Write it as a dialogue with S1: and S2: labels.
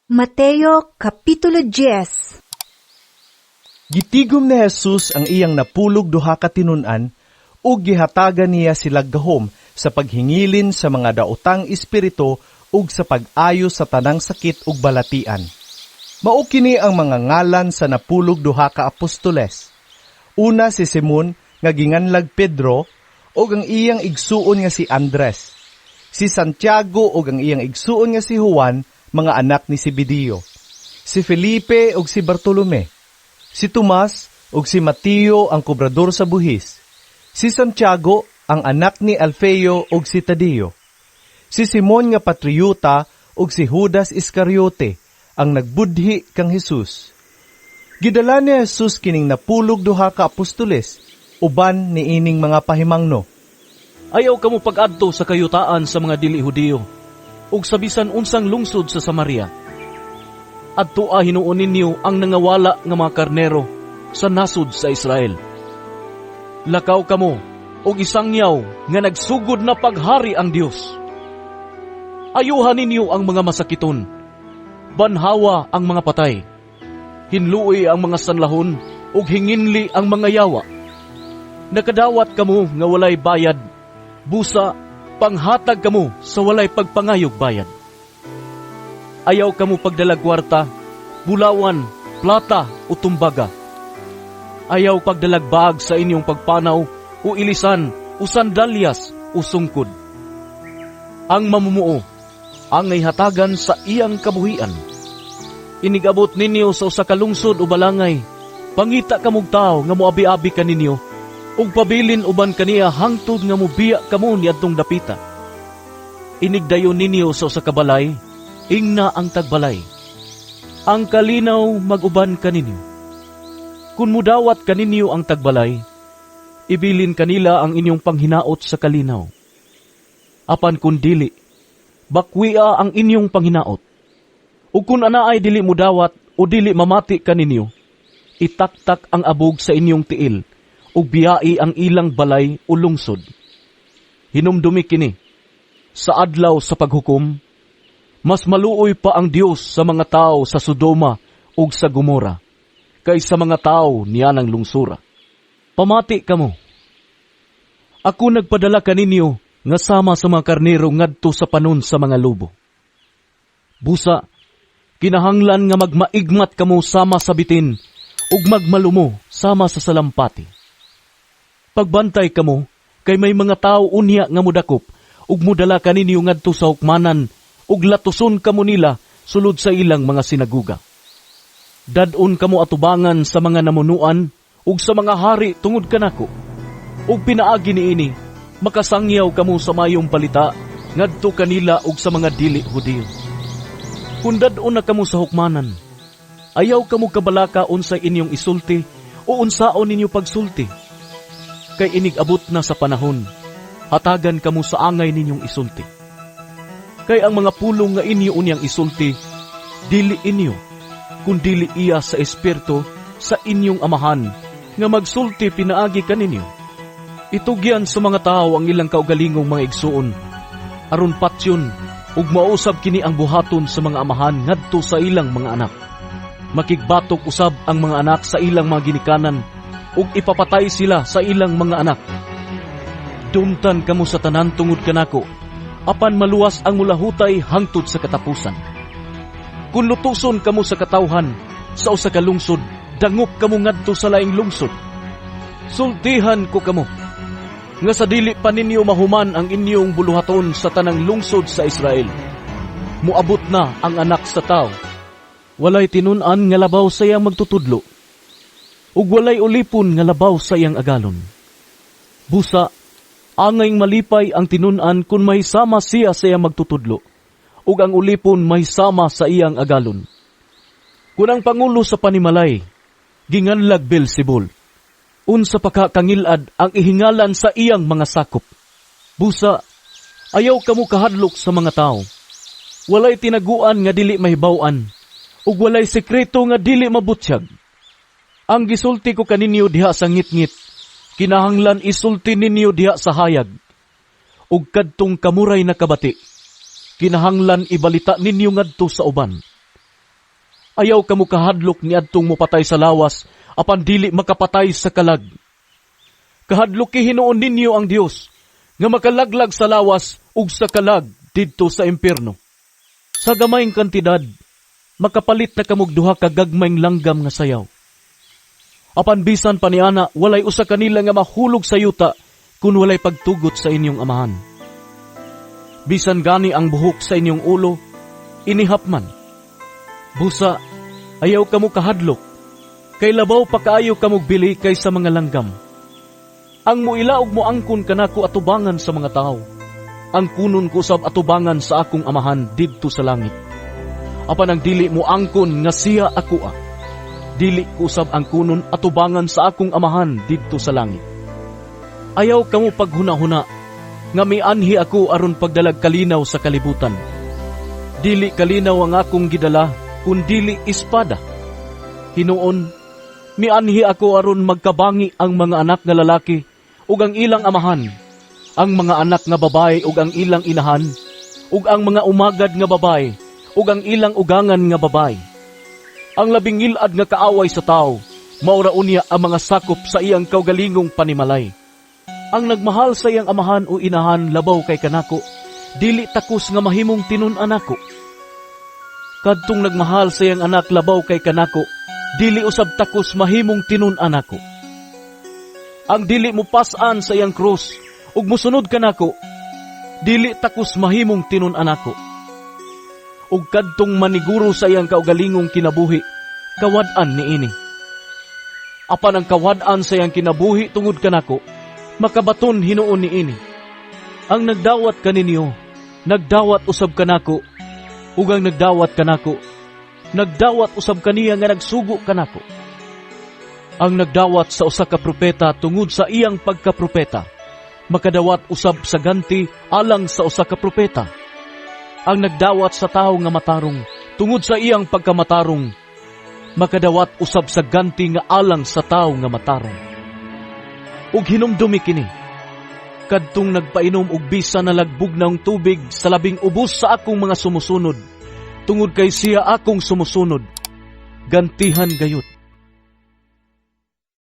S1: Mateo Kapitulo 10.
S2: Gitigom ni Jesus ang iyang napulog duha ka tinun-an ug gihatagan niya sila gahom sa paghingilin sa mga daotang espiritu ug sa pag-ayo sa tanang sakit ug balatian. Mao kini ang mga ngalan sa napulog duha ka apostoles. Una si Simon nga ginganlag Pedro ug ang iyang igsuon nga si Andres. Si Santiago ug ang iyang igsuon nga si Juan, mga anak ni Zebedeo. Si Felipe ug si Bartolome. Si Tomas ug si Mateo ang kobrador sa buhis. Si Santiago ang anak ni Alfeo ug si Tadeo. Si Simon nga patriota ug si Judas Iscariote ang nagbudhi kang Jesus. Gidala ni Jesus kining napulog duha ka apostoles uban niining mga pahimangno.
S3: Ayaw kamo pag-adto sa kayutaan sa mga dili Hudiyo ug sa bisan unsang lungsod sa Samaria. Adtoa hinuon ninyo ang nangawala nga mga karnero sa nasod sa Israel. Lakaw kamo ug isangyaw nga nagsugod na paghari ang Dios. Ayuhan ninyo ang mga masakiton, banhawa ang mga patay, hinluoy ang mga sanlahon ug hinginli ang mga yawa. Nakadawat kamo nga walay bayad, busa panghatag kamo sa walay pagpangayog bayad. Ayaw kamo pagdalag kwarta, bulawan, plata o tumbaga. Ayaw pagdalag bag sa inyong pagpanaw o ilisan o sandalyas o sungkod. Ang mamumuo angay hatagan sa iyang kabuhian. Inigabot ninyo sa usa ka lungsod o balangay, pangita kamog tawo nga moabi-abi kaninyo, ug pabilin uban kaniya hangtod nga mobiya kamo niadtong dapita. Inigdayon ninyo sa usa ka balay, ingna ang tagbalay, "Ang kalinaw mag-uban kaninyo." Kung mudawat kaninyo ang tagbalay, ibilin kanila ang inyong panghinaot sa kalinaw. Apan kung dili, bakwia ang inyong panghinaot. Ug kung anaay dili mudawat o dili mamati kaninyo, itaktak ang abog sa inyong tiil ug biyai ang ilang balay o lungsod. Hinumdumi kini, sa adlaw sa paghukom, mas maluoy pa ang Dios sa mga tao sa Sodoma ug sa Gomora kaysa mga tao niyanang lungsura. Pamati kamo. Ako nagpadala kaninyo nga sama sa mga karnero ngadto sa panon sa mga lobo. Busa, kinahanglan nga magmaigmat kamo sama sa bitin ug magmalumo sama sa salampati. Pagbantay kamo kay may mga tao unya nga mudakop ug mudala kaninyo ngadto sa hukmanan ug latuson kamo nila sulod sa ilang mga sinaguga. Dad-on kamo atubangan sa mga namunuan ug sa mga hari tungod kanako. Ug pinaagi niini makasangyaw kamo sa mayong balita ngadto kanila ug sa mga dili Hudiyo. Kung dad-on na kamo sa hukmanan, ayaw kamo kabalaka unsay inyong isulti o unsaon ninyo pagsulti. Kay inig-abot na sa panahon, hatagan kamo sa angay ninyong isulti. Kay ang mga pulong nga inyo unyang isulti, dili inyo, kun dili iya sa Espiritu sa inyong amahan nga magsulti pinaagi kaninyo. Itugyan sa mga tao ang ilang kaugalingong mga igsuon, aron patyon ug mausab kini ang buhaton sa mga amahan ngadto sa ilang mga anak. Makigbatok usab ang mga anak sa ilang mga ginikanan ug ipapatay sila sa ilang mga anak. Dumtan kamo sa tanan tungod kanako, apan maluwas ang mulahutay hangtod sa katapusan. Kung lutuson kamo sa katawhan sa usa ka lungsod, dangop kamo ngadto sa laing lungsod. Sultihan ko kamo nga sa dili pa ninyo mahuman ang inyong buluhaton sa tanang lungsod sa Israel, muabot na ang Anak sa Tao. Walay tinun-an nga labaw sa iyang magtutudlo, ug walay ulipon nga labaw sa iyang agalon. Busa, angay malipay ang tinun-an kung mahisama siya sa iyang magtutudlo, ug ang ulipon mahisama sa iyang agalon. Kung ang pangulo sa panimalay, ginganlag Beelzebul, unsa pa ka kangilad ang ihingalan sa iyang mga sakop. Busa, ayaw kamo kahadlok sa mga tao. Walay tinaguan nga dili mahibaw-an, ug walay sekreto nga dili mabutyag. Ang gisulti ko kaninyo diha sa ngitngit, kinahanglan isulti ninyo diha sa hayag. Ug kadtong kamuray nakabati, kinahanglan ibalita ninyo ngadto sa uban. Ayaw kamo kahadlok niadtong mopatay sa lawas, apan dili makapatay sa kalag. Kahadloki hinuon ninyo ang Dios nga makalaglag sa lawas ug sa kalag didto sa impierno. Sa gamayng kantidad, makapalit na kamog duha ka gagmayng langgam nga sayaw. Apan bisan pa niana, walay usa kanila nga mahulog sa yuta kun walay pagtugot sa inyong amahan. Bisan gani ang buhok sa inyong ulo, inihap man. Busa, ayaw kamo kahadlok, kay labaw pa kaayo kamog bili kaysa mga langgam. Ang muila og moangkon kanako atubangan sa mga tawo, angkunon ko usab atubangan sa akong Amahan didto sa langit. Apan ang dili moangkon nga siya akoa, dili ko usab angkunon atubangan sa akong Amahan didto sa langit. Ayaw kamo paghuna-huna nga mianhi ako aron pagdalag kalinaw sa kalibutan. Dili kalinaw ang akong gidala, kun dili espada. Hinuon, mianhi ako aron magkabangi ang mga anak nga lalaki ug ang ilang amahan, ang mga anak nga babae ug ang ilang inahan, ug ang mga umagad nga babae ug ang ilang ugangan nga babae. Ang labing ngil-ad nga kaaway sa tawo, mao ra unya ang mga sakop sa iyang kaugalingong panimalay. Ang nagmahal sa iyang amahan o inahan labaw kay kanako, dili takos nga mahimong tinun-an nako. Kadtong nagmahal sa iyang anak labaw kay kanako, dili usab takos mahimong tinun-an nako. Ang dili mopas-an sa iyang krus ug mosunod kanako, dili takos mahimong tinun-an nako. Ug kadtong maniguro sa iyang kaugalingong kinabuhi, kawad-an niini. Apan ang kawad-an sa iyang kinabuhi tungod kanako, makabaton hinuon niini. Ang nagdawat kaninyo, nagdawat usab kanako, ug ang nagdawat kanako, nagdawat usab kaniya nga nagsugo kanako. Ang nagdawat sa usa ka propeta tungod sa iyang pagkapropeta, makadawat usab sa ganti alang sa usa ka propeta. Ang nagdawat sa tawo nga matarong tungod sa iyang pagkamatarong, makadawat usab sa ganti nga alang sa tawo nga matarong. Ug hinumdumi kini, kadtong nagpainom og bisan nalagbog ng tubig sa labing ubos sa akong mga sumusunod, tungod kay siya akong sumusunod, gantihan gayud.